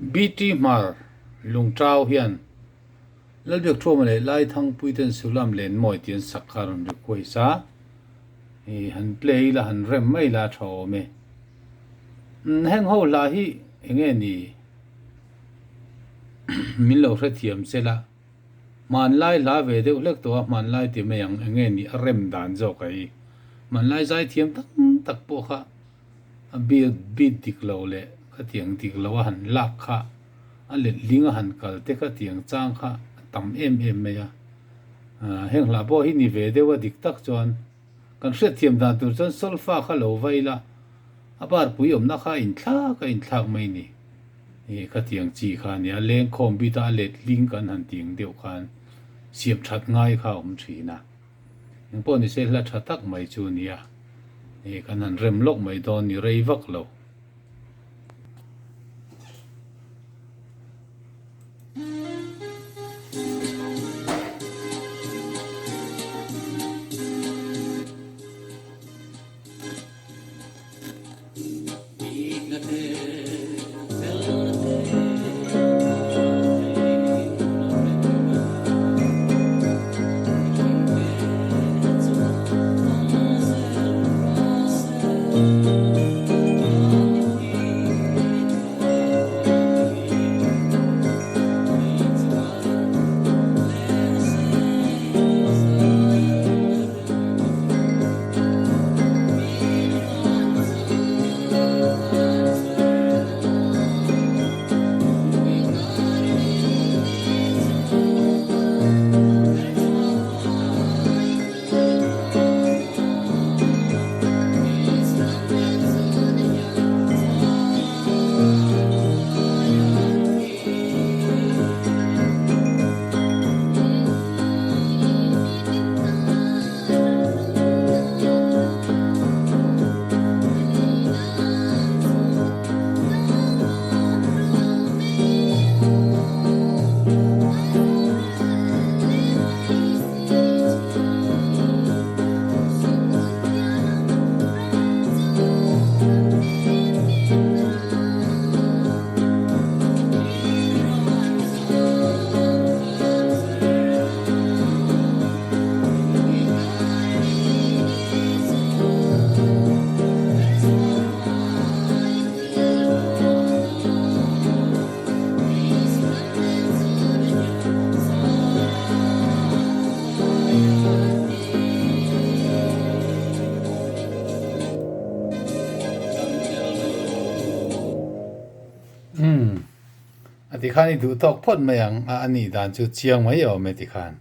BT Hmar Lungṭau hian Lalbiakṭhuama leh Laithangpuiten Sulam Lenmawi tih an sak kha a rawn request a, i han play ila han rem mai ila a ṭha awm e. Heng ho hla hi eng nge ni min lo hrethiam se la, hmanlai hla ve deuh hlek tawh a, hmanlai ti mai ang eng nge ni a rem dan zawk a hi. Hmanlai zaithiam tak tak pawh kha a beat beat dik lo leh khatiang dik lo a han lak kha a letling a han kal te khatiang chang kha a tam em em mai a. Heng hla pawh hi ni ve deuh a dik tak chuan kan hriatthiam dan tur chuan solfa kha lo va ila a bar pui awmna kha a inthlak a inthlak mai ni. Ih khatiang chi kha a nia lengkhawm bit a a letling kan han tih ang deuh khan siam that ngai kha a awm thin a. Engpawh ni se hla tha tak mai chu a nia. Ih kan han rem lawk mai dawn ni rei vak lo. Umm a tikhan i duh tawk phawt mai ang a, a nih dan chu chiang mai awm e tikhan.